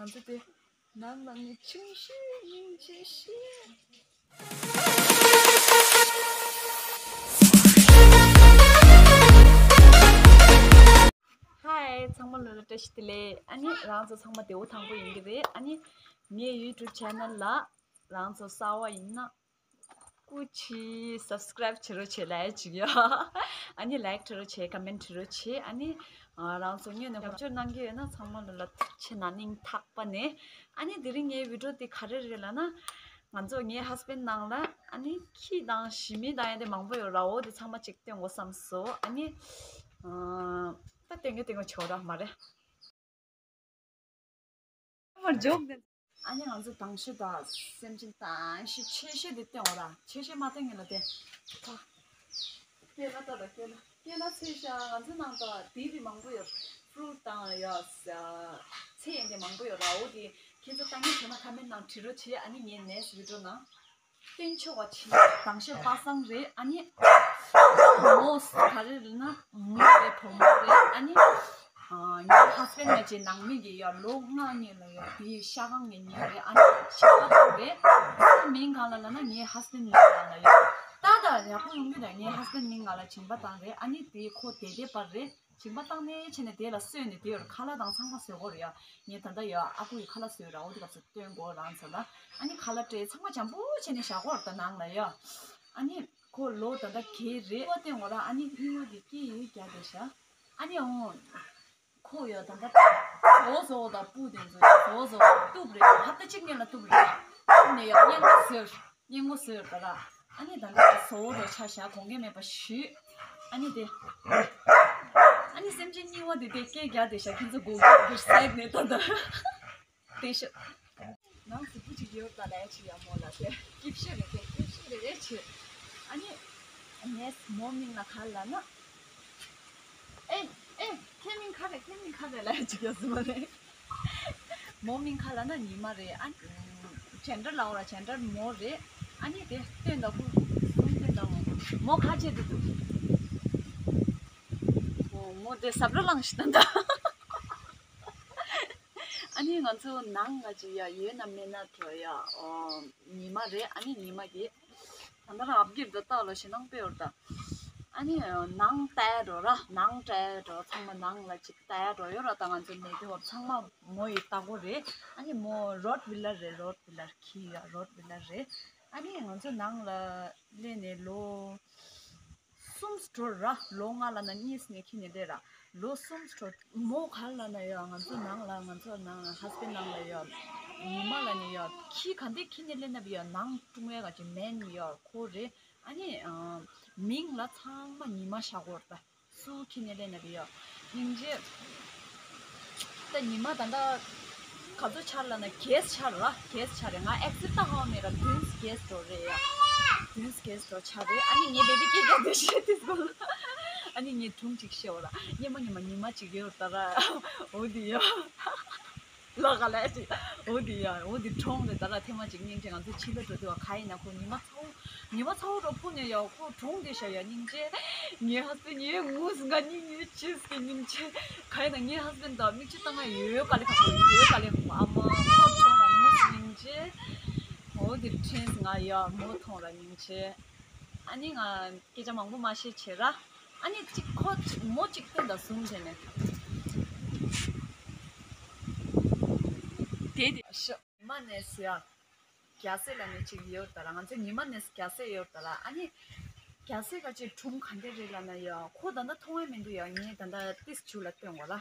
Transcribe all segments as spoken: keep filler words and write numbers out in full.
ང་ཚོ་དེ་ནང་ནང་ནས་ཆུང་ཤོས་སྙིང་རྗེ་ཤོས། ཧའི། ཚང་མ་ལོ་ལ་བཀྲ་ཤིས་བདེ་ལེགས། ཨ་ནི་རང་ཚོ་ཚང་མ་བདེ་པོ་ཐང་པོ་ཡིན་གྱི་རེད། ཨ་ནི་ངའི་YouTube channel ལ་རང་ཚོ་གསར་པ་ཡིན་ན། སྐུ་མཁྱེན། སབ་སི་ཀེ་རེབ་བྱེད་རོགས་བྱེད་ལབ་ཡ་ཅིག་ཡོད། ཨ་ནི་ལའིག་བྱེད་རོགས་བྱེད། ཀོ་མེན་ཊི་བྱེད་རོགས་བྱེད། ཨ་ནི་ཨ་རང་ཚོ་དངོས་ནས་རྒྱབ་སྐྱོར་གནང་གི་ཡོད་ན་ཚང་མ་ལ་ལ་ཐུགས་ཆེ་གནང་། སྙིང་ཐག་པ་ནས། ཨ་ནི་དེ་རིང་ངའི་བི་ཌི་ཡོ་དེ་ག་རེ་རེད་ལབ་ན། ང་ཚོ་ངའི་ཧས་བྷེན་ཌི་ནང་ལ་ཨ་ནི་ཁྱི་དང་ཞི་མི་དང་ཡ་དེ་མང་པོ་ཡོད་ར། འོ་དེ་ཚང་མ་ཅིག་སྟོན་དགོས་བསམ་སོང་། ཨ་ནི་ཨ་ད་སྟོན་གི་སྟོན་གི་ཆོག་ར་མ་རེད། མར་འཇོག་དེ། ཨ་ནི་ང་ཚོ་དང་ཤོས་དང་སེམས་ཅན་དང་ཤོས་ཆེ་ཤོས་དེ་སྟོན་འོ་ར། ཆེ་ཤོས་མ་སྟོན་ངེས་ལ་དེ། ཁ། སྐྱེ་ལ་ལྟ་དང་སྐྱེ་ལ་སྐྱེ་ལ་ཚེ་ཤ་ང་ཚོ་ནང་དུ་དེ་རིགས་མང་པོ་ཡོད། ཕུ་རུ་ཊི་དང་ཡ་ཚེ་ཡན་དེ་མང་པོ་ཡོད་ར། འོ་དེ་ཁྱེད་ཚོ་ལྟ་ངན་བྱུང་ན་ཁ་མེན་ནང་བྲིས་རོགས་བྱེད། ཨ་ནི་ངའི་ནེག་སི་ཊི་བི་ཌི་ཡོ་ནང་། སྟོན་ཆོག་པ་ཆེ། དང་ཤོས་པ་སངས་རེད། ཨ་ནི་མོ་ག་རེ་རེད་ན་མོ་རེད། བུ་མོ་རེད། ཨ་ནི་ཨ་ངའི་ཧས་བྷེན་ཌི་ང་ཅེ་ནང་མི་གི་ཡ་ལོ་ལྔ་ཉིན་ལ་ཡ་དེའི་ཤ་ཁང་ངེ་ཉིན་རེད། ཨ་ནི་ཆིག་པ་དང་རེད། མིང་གང་ལ་ལ་ན་ངའི་ཧས་བྷེན་ཌི་མིང་གང་ལ་ཡ་ད་ད་ཡག་པོ་ཡོང་གི་རེད། ངའི་ཧས་བྷེན་ཌི་མིང་གང་ལ་བྱིན་པ་དང་རེད། ཨ་ནི་དེའི་ཁོ་དེ་དེ་པར་རེད། བྱིན་པ་བཏང་ནས་ཕྱིན་ནས་དེ་ལ་གསོས་ནས་དེ་ཡོད་ར། ཁ་ལག་དང་ཚང་མ་བཟོ་དགོས་རེད་ཡ། ངས་ད་ལྟ་ཡ་ཨ་ཁུ་ཡི་ཁ་ལག་བཟོས་ར། འོ་དེ་སྐབས་སུ་སྟོན་དགོས་རང་ཚོ་ལ། ཨ་ནི་ཁ་ལག་སྤྲད་ཚང་མ་འཇམ་པོ་བྱས་ནས་བཞག་གོ་ར་ད་ནང་ལ་ཡ། ཨ་ནི་ཁོ་ལོ་ད་ལྟ་ག་རེ་རེད། ཁོ་སྟོན་དགོས་ར། ཨ་ནི་སྙིང་བོ་དེ་སྐྱེས་ཡོད་རྒྱ་དེ་ཤ། ཨ་ནི་འོ་ཁོ་ཡ་ད་ལྟ་བཟོ་བཟོ་དང་སྤུ་དེ་ཚོ་བཟོ་བཟོ་གཏུབ་རེད། ཧབ་ཏ་གཅིག་ཉིན་ལ་གཏུབ་རེད། གཏུབ་ནས་ཡ་སྙིང་བོ་ཟེར། སྙིང་བོ་ཟེར་ག་ར། ཨ་ནི་ད་ལྟ་བཟོ་བོ་རོ་ཆ་བཞག་གོང་གེ་མེད་པ་ཞུས། ཨ་ནི་དེ། ཨ་ནི་སེམས་ཅན་སྙིང་བོ་དེ་དེ་སྐད་རྒྱག་དེ་བཞག་ཁྱེད་ཚོ་གོ་གི་འདུག་ཟེར་ནས་ད་ལྟ། དེ་ཤ། ནང་གཟུགས་པོ་ཅིག་ཡོད་པ་ལས་ཅིག་ཡ་མོ་ལ་དེ་སྐྱིབས་ཤ་རེད་དེ་སྐྱིབས་ཤ་རེ་རེ་བྱེད། ཨ་ནི། ངས་མོ་མིང་ལ་ག་ལ་ན། ཨེ། ཨེ། ཁྱེད་མིང་ག་རེ། ཁྱེད་མིང་ག་རེ་ལབ་ཡ་ཅིག་ཡོད་སྲིད་མ་རེད། མོ་མིང་ག་ལ་ན་ཉི་མ་རེད། ཨ། ཇེན་ཌར་ལབ་ར་ཇེན་ཌར་མོ་རེད། ཨ་ནི་དེ་སྟོན་དང་ཁུ་སྟོན་དང་མོ་ག་བྱེད་དུ་འདུག་འོ་མོ་དེ་ཟབ་ར་ལངས་ཤི་ད་ད། ཨ་ནི་ང་ཚོ་ནང་ང་ཅི་ཡ་ཡོད་ན་མེད་ན་འགྲོ་ཡ། ཨོ། ཉི་མ་རེད། ཨ་ནི་ཉི་མ་གི་ད་ལྟ་རང་ཨབ་གིར་ད་ལྟ་ལ་ཞེ་ནང་པེ་ཡོར་ད། ཨ་ནི་ནང་ལྟ་འགྲོ་ར། ནང་ལྟ་འགྲོ། ཚང་མ་ནང་ལ་ཅིག་ལྟ་འགྲོ་ཡོད་ར། ད་ང་ཚོ་ནེ་ཏི་ཧོབ་ཚང་མ་མོ་ཡི་ལྟ་གོ་རེད། ཨ་ནི་མོ་རོད་ཝི་ལར་རེད། རོད་ཝི་ལར་ཁྱི་ཡ་རོད་ཝི་ལར་རེད། ཨ་ནི་ང་ཚོ་ནང་ལ་སླེབས་ནས་ལོ་གསུམ་འགྲོ་ར། ལོ་ལྔ་ལ་ན་གཉིས་ནས་ཁྱི་ནས་སླེབས་ར། ལོ་གསུམ་འགྲོ། མོ་ག་ལ་ན་ཡ་ང་ཚོ་ནང་ལ་ང་ཚོ་ནང་ཧས་བྷེན་ཌི་ནང་ལ་ཡ་ཉི་མ་ལ་ནི་ཡ་ཁྱི་ག་འདི་ཁྱི་ནས་སླེབས་ན་བི་ཡ་ནང་ཀྲུང་ཡ་ག་ཅི་མེན་ཡ་ཁོ་རེད། ཨ་ནི་མིང་ལ་ཚང་མ་ཉི་མ་བཞག་གོ་ར་ད། སུ་ཁྱི་ནས་ལེན་ན་བི་ཡ། སྙིང་རྗེ། ད་ཉི་མ་ད་ལྟ་ག་ཚོད་ཆར་ལ་ན་གེས་ཆར་ལ་གེས་ཆར་རེད། ང་ཨེག་སི་ད་ཧ་མེད་ར་བདུན་གེས་འགྲོ་རེད་ཡ། བདུན་གེས་འགྲོ་ཆར་རེད། ཨ་ནི་ངའི་བེ་བི་སྐད་རྒྱག་དུས་ཤེས་དུས་སྐོར་ལ། ཨ་ནི་ངས་སྒྲུང་ཅིག་བཤད་འོ་ར། སྙེ་མ་ཉི་མ་ཉི་མ་ཅིག་ཡོད་ད་ར། འོ་དི་ཡ། ལ་ག་ལ་ཅི། འོ་དི་ཡ། འོ་དི་གྲོང་རེད་ད་ར། ཐེངས་མ་གཅིག་སྙིང་རྗེ་ང་ཚོ་ཕྱི་ལ་འགྲོ་དུས་བ་ག་ཡིན་ན་ཁོ་ཉི་མ་ཚ་བོ། ཉི་མ་ཚ་བོ་རོ་ཕུ་ནས་ཡ་ཁོ་གྲོང་དེ་ཤ་ཡ་སྙིང་རྗེ། ངའི་ཧ་སི་ངའི་ངུས་ང་སྙིང་ངའི་ཅིས་ཀྱི་སྙིང་རྗེ། ག་ཡིན་ན་ངའི་ཧ་སི་བྷེན་ཌི་དང་མིག་ཆུ་བཏང་ང་ཡོད་ག་ལེ་ཁ་ཁོ་ཡོད་ག་ལེ་ཁ་ཁོ་ཨ་མ་ཁོ་གྲོང་ལ་ངུས་སྙིང་རྗེ། འོ་དི་ཕྲེང་ང་ཡ་མོ་མཐོང་ར་སྙིང་རྗེ། ཨ་ནི་ང་སྐད་ཆ་མང་པོ་མ་བཤད་བྱེད་ར། ཨ་ནི་གཅིག་ཁོ་གཅིག་མོ་གཅིག་སྟོན་དང་བཟུང་བྱས་ནས། དེ་དེ་ཤ་མ་ནས་སུ་ཡ། རྒྱ་སེ་ལ་ནི་གཅིག་ཡོད་ད་ར། ང་ཚོ་ཉི་མ་ནས་རྒྱ་སེ་ཡོད་ད་ར། ཨ་ནི་རྒྱ་སེ་ག་ཅིག་གྲུང་ག་འདྲ་རེད་ལ་ན་ཡ། ཁོ་ད་ལྟ་མཐོང་ཡ་མི་འདུག་ཡ། ངས་ད་ལྟ་ཏིས་ཆུ་ལ་སྟོན་གོ་ལ།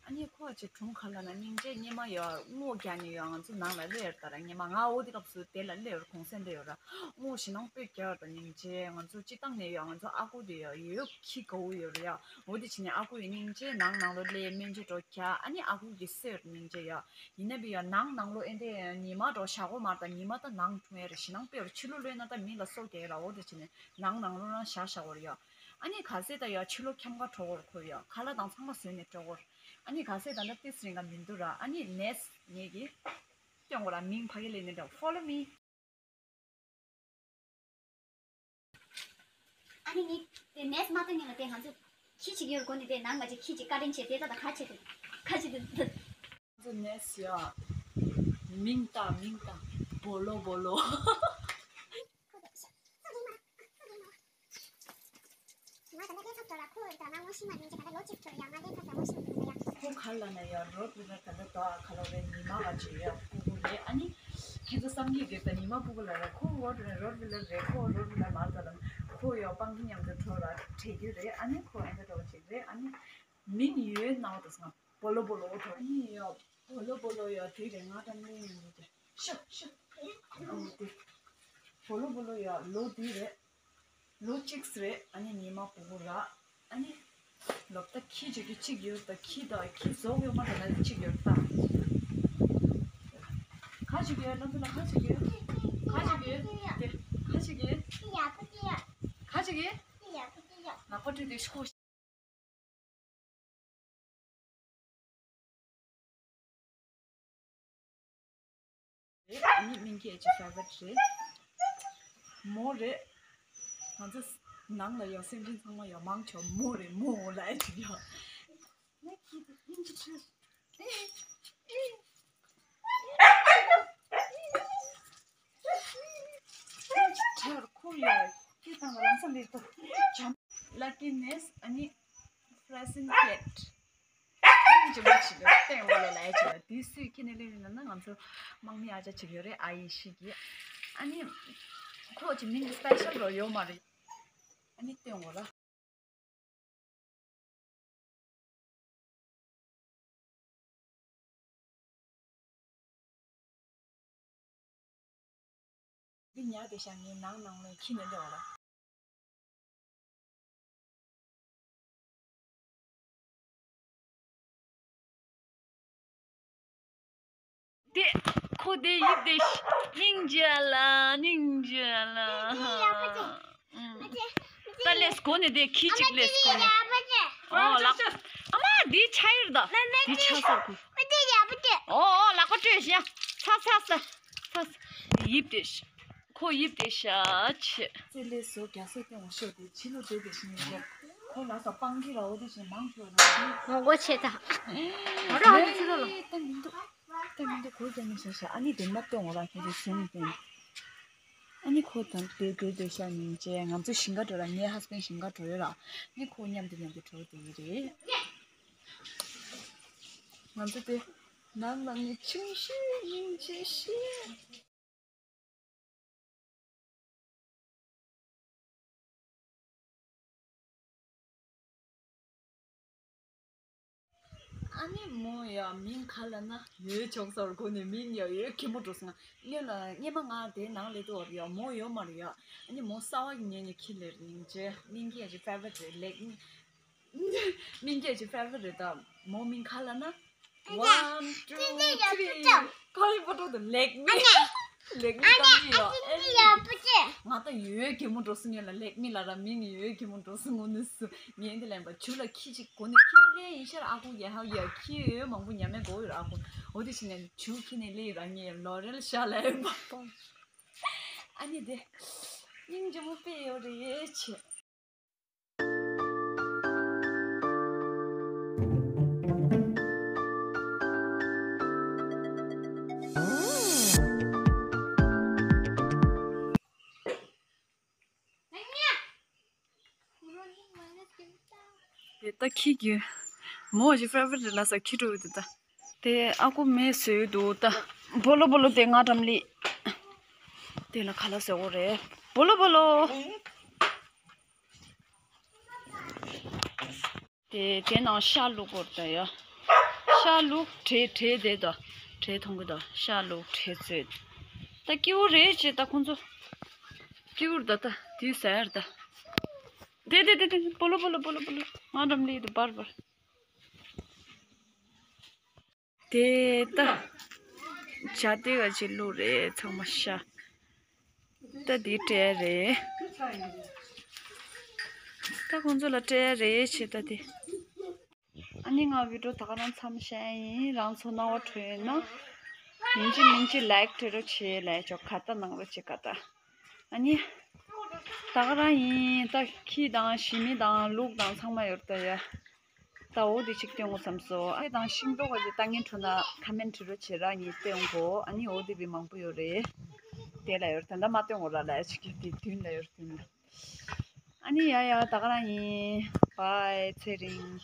ཨ་ནི་ཁོ་ག་ཅིག་གྲུང་ག་ལ་ན་སྙིང་རྗེ་སྙེ་མ་ཡ་སྔོ་རྒྱ་ནི་ཡ་ང་ཚོ་ནང་ལ་སླེབས་ཡོད་ད་ར། སྙེ་མ་ང་འོ་དེ་སྐབས་སུ་དེ་ལ་སླེབས་ཡོད་གུང་སེང་དེ་ཡོད་ར། སྔོ་ཞེ་ནང་དཔེ་རྒྱ་ཡོད་ད་སྙིང་རྗེ། ང་ཚོ་སྤྱི་བཏང་ནས་ཡ་ང་ཚོ་ཨ་ཁུ་དེ་ཡ་ཡོད་ཁྱི་དགའ་བོ་ཡོད་ར་ཡ། འོ་དེ་ཕྱིན་ནས་ཨ་ཁུ་ཡི་སྙིང་རྗེ་ནང་ནང་ལོ་སླེབས་སྨན་བཅོས་འགྲོ་རྒྱ། ཨ་ནི་ཨ་ཁུ་གི་སེར་སྙིང་རྗེ་ཡ། ཡིན་ན་བི་ཡ་ནང་ནང་ལོ་ཨེ་འདྲས་ཉི་མ་འགྲོ་བཞག་གོ་མར་དང་ཉི་མ་ད་ནང་འཁྲུངས་ཡ་རེད། ཞེ་ནང་དཔེ་རུ་ཕྱི་ལོ་ལོས་ན་ད་མི་ལ་སོ་རྒྱག་ར། འོ་དེ་བྱས་ནས་ནང་ནང་ལོ་རང་བཞག་བཞག་གོ་རེད་ཡ། ཨ་ནི་ག་ཚད་ད་ཡ་ཕྱི་ལོ་འཁྱམ་ག་འགྲོ་གོ་ར་ཁོ་ཡ་ཁ་ལག་དང་ཚང་མ་བཟོས་ནས་འགྲོ་གོ་ར། ཨ་ནི་ག་ཚད་ད་ད་ཏིས་རིང་ག་མི་འདུག་ར། ཨ་ནི་ནེས་ངེད་ཀྱི་སྐྱོང་གོ་ར་མིང་ཕ་གི་ལས་ནས་འདྲ་follow me། ཨ་ནི་ནི་དེ་ནེས་མ་ཏོ་ཉིན་ལ་དེ་ང་ཚོ་ཁྱི་ཅིག་ཡོད་དགོ་ནི་དེ་ནང་ང་ཅིག་ཁྱི་ཅིག་བཀའ་དྲིན་ཆེ་དེ་ད་ད་ཁ་ཆེ་དེ་ཁ་ཆེ་དེ། ང་ཚོ་ནེས་ཡ། མིང་བཏགས་མིང་བཏགས་སྦོ་ལོ་སྦོ་ལོ། ཁོ་ག་ལ་ན་ཡ་རོ་ཏི་ཝི་ལར་ད་ལྟ་དོ་ཨ་ཁ་ལོ་རེ་ཉི་མ་བ་ཅི་ཡ་སྤུ་གུ་རེ། ཨ་ནི་ཁྱེད་ཚོ་བསམ་གྱི་གི་ད་ཉི་མ་སྤུ་གུ་ལ་རེ་ཁོ་རོ་ཏི་ཝི་ལར་རེ་ཁོ་རོ་ཏི་ཝི་ལར་མ་ད་ལ་ཁོ་ཡ་སྤང་གི་མཉམ་དུ་འགྲོ་ར་བྲེ་རྒྱུ་རེད། ཨ་ནི་ཁོ་ཨེ་འདྲ་འགྲོ་བ་ཅིག་རེད། ཨ་ནི་མིང་ཡོད་ནའོ་ད་སང་སྦོ་ལོ་སྦོ་ལོ་འགྲོ། ཨ་ནི་ཡ་སྦོ་ལོ་སྦོ་ལོ་ཡ་དེ་རེད། ང་ད་མིང་ཡོད་ནི་དེ་ཤོ་ཤོ་ཨ་ནི་དེ་སྦོ་ལོ་སྦོ་ལོ་ཡ་ལོ་དེ་རེད། ལོ་གཅིག་རེད། ཨ་ནི་ཉི་མ་སྤུ་གུ་ར། ཨ་ནི་ལོབ་ད་ཁྱི་བྱེད་ཀྱི་གཅིག་ཡོད་ད། ཁྱི་ད་ཁྱི་ཟོག་ཡོད་མ་རེད་ལ་གཅིག་ཡོད་ད། ཁ་ཅིག་ཡོད་ལ་འདི་ལ་ཁ་ཅིག་ཡོད། ཁ་ཅིག་ཡོད་དེ་ཁ་ཅིག་ཡོད། ཁ་ཅིག་ཡོད། ལག་པ་བྲུས་ཏེ་ཤོག་རེད། ཨ་ནི་སྨན་གྱི་ཨེ་ཅི་ཕེ་ཝ་རི་ཊི་རེད། མོ་རེད། ང་ཚོ་ནང་ལ་ཡོད་སེམས་ཅན་ཚང་མ་ཡོད་མང་ཆོག་མོ་རེད། མོ་ལ་ཨེ་ཅི་ཡོད། ཁྲེར་ཁོ་ཡོད་སྐྱེ་དང་ལམ་སང་ལས་ཐོག་ལ་ཀི་ནེས་ཨ་ནི་ཕ་རེ་སེན་ཊི་ཀེ་ཊི། ཅི་མ་ཅི་ལ་སྟེང་འོག་ལ་ལ་ཡ་ཅི་ལ་དུས་སུས་ཁྱེད་ནས་ལེན་ན་ན་ང་ཚོ་དམག་མི་ཨ་ཅག་ཅིག་ཡོད་རེད། ཨ་ཡེ་ཤི་གི། ཨ་ནི་ཁོ་ཅི་མིང་གི་སྤེ་ཤལ་རོ་ཡོད་མ་རེད། ཨ་ནི་སྟེང་འོག་ལ། འདི་ཉག་དེ་ཤ་ངའི་ནང་ནང་ལ་ཁྱི་ནས་ལེ་བ་ལ། དེ་ཁོ་དེ་ཡིབ་དེ་སྙིང་རྗེ་ལ་སྙིང་རྗེ་ལ། ད་ལས་གོ་ནས་དེ་ཁྱི་གཅིག་ལས་གོ་ནས། ཨོ་ལགས། ཨ་མ་འདི་ཆ་ཡིར་ད། འདི་ཆ་ས་གོ། ཨོ་ཨོ་ལགས་པ་སྤྲོད་ཤ། ཚ་ཚ་ས། ཚ་ས། ཡིབ་དེ་ཤ། ཁོ་ཡིབ་དེ་ཤ་ཆེ། ཙེ་ལེ་སོ་རྒྱ་སེ་ཏེ་འོ་ཤོ་དེ་ཕྱི་ལོ་དེ་དེ་ཤི་ནི་ཤ། ཁོ་ལ་ས་སྤང་གི་ར་འོ་དེ་ཤི་མང་ཤོ་ར་ཤི། ངོ་རྒོལ་ཆེ་ད། ངོ་རྒོལ་ཧ་ཅི་ཚི་ལོ་ལ། ད་མི་འདུག་ད་མི་འདུག་གོ་རྒྱ་ནི་ཤ་ཤ། ཨ་ནི་དེ་མ་ཏེ་འོ་ར་ཁྱེད་དེ་སུན་ཏེ། ཨ་ནི་ཁོ་དང་དེ་དེ་དེ་ཤ་ཉིན་ཅེ་ང་ཚོ་ཞིང་ཁ་འགྲོ་ར། ངའི་ཧ་སི་བེན་ཌི་ཞིང་ཁ་འགྲོ་ཡོད་ར། ནི་ཁོ་མཉམ་དུ་མཉམ་དུ་འགྲོ་དེ་ཡི་རེད། ང་ཚོ་དེ་ནང་ནང་ནས་ཆུང་ཤོས་སྙིང་རྗེ་ཤོས། ཨ་ནི་མོ་ཡ་མིང་ག་ལ་ན་ཡོད་ཆོག་སོར་གོ་ནས་མིང་ཡ་ཡོད་ཁྱི་མོ་འགྲོ་སོང་། ང་ལ་སྙེ་མ་ང་དེ་ནང་ལས་དུ་བར་ཡ་མོ་ཡོད་མ་རེད་ཡ། ཨ་ནི་མོ་གསར་བ་གི་ཉེ་ནས་ཁྱི་ལེར་སྙིང་རྗེ། སྙིང་རྗེ་ཡ་ཅི་ཕེ་ཝ་རི་ཊི་རེད་ལེགས། སྙིང་རྗེ་ཅི་ཕེ་ཝ་རི་ཊི་རེད་ད། མོ་མིང་ག་ལ་ན། One, two, three. ཁ་ཡི་པོ་ཏོ་དུ་ལེགས་མི། ལེགས་མི་ཏང་གི་ཡོད། ང་ད་ཡོད་གེ་མོ་འགྲོ་སོང་ཡོད་ལ་ལེགས་མི་ལ་ར་མིང་ཡོད་གེ་མོ་འགྲོ་སོང་ངོ་ནི་སུ་ངས་འདི་ལན་པ་ཇུ་ལ་ཁྱི་ཅིག་གོ་ནི་ཁྱི་ནི་ལེ་ཡིན་ཤར་ཨ་ཁུ་ཡ་ཧ་ཡ་ཁྱི་ཡོད་མང་པོ་ཉམས་མེད་གོ་ཡོད་ཨ་ཁུ། འོ་དེ་ཞིག་ནས་ཇུ་ཁྱི་ནི་ལེ་ར་ངས་ལོ་རེལ་ཤ་ལ་ཡོད་པ། ཨ་ནི་དེ་སྙིང་རྗེ་མོ་དཔེ་ཡོད་རེད་ཆེ། དེ་ལྟ་ཁྱི་གི་མོ་ཞིག་ཕེ་ཝ་རི་ཊི་ལ་ས་ཁྱི་འགྲོ་ཡོད་དེ་ལྟ། དེ་ཨ་ཁུ་མེ་བཟོས་འདུག་ད། སྦོ་ལོ་སྦོ་ལོ་དེ་ང་འགྲམ་ལི། དེ་ལ་ཁ་ལག་བཟོ་དགོས་རེད། སྦོ་ལོ་སྦོ་ལོ། དེ་དེ་ནང་ཤ་བླུགས་དགོས་རེད་ད་ཡ། ཤ་བླུགས་བྲེ་བྲེ་དེ་ད། བྲེ་མཐོང་གི་ད་ཤ་བླུགས་བྲེ་བཙོས། ད་སྐྱིད་པོ་རེད་ཅེས་ད་ཁོང་ཚོ། སྐྱིད་པོ་རེད་ད་ད་དུས་ཟ་ཡར་ད། དེ་དེ་དེ་དེ་སྦོ་ལོ་སྦོ་ལོ་སྦོ་ལོ་སྦོ་ལོ་ང་འགྲམ་ལི་དུ་བར་བར། དེ་ལྟ། བྱ་དེ་ག་ཅིག་བླུགས་རེད་ཚང་མ་ཤ། ད་དེ་སྤྲད་རེད། ད་ཁོང་ཚོ་ལ་སྤྲད་རེད་བྱེད་ད་དེ། ཨ་ནི་ང་བི་ཌི་ཡོ་ད་ག་རང་མཚམས་བཤད་ཡིན། རང་ཚོ་རྣ་བ་འཕྲོད་ཡོད་ན། མིན་ཅི་མིན་ཅི་ལའིཀ་སྤྲད་རོགས་བྱེད་ལས་ཆོག་ག་ད་གནང་རོགས་བྱེད་ག་ད། ཨ་ནི། ད་ག་རང་ཡིན་ད་ཁྱི་དང་ཞི་མི་དང་ལུག་དང་ཚང་མ་ཡོད་ད་ཡ། ད་འོ་དེ་ཅིག་སྟོན་དགོས་བསམ་སོང་། ཨ་དང་ཤིང་ཏོག་ག་ཅིག་ལྟ་ངན་འཕྲོ་ན་ཁ་མེན་བྲི་རོགས་བྱེད་ར། ངས་སྟོན་དགོས། ཨ་ནི་འོ་དེ་བི་མང་པོ་ཡོད་རེད། དེ་ལ་ཡོད་རེད། ད་ལྟ་མ་སྟོན་དགོས་ར་ལ་ཅིག་གི་དེ་མདུན་ལ་ཡོད་རེད། མདུན་ལ། ཨ་ནི་ཡ་ཡ་ད་ག་རང་ཡིན། བའི་ཚེ་རིང་།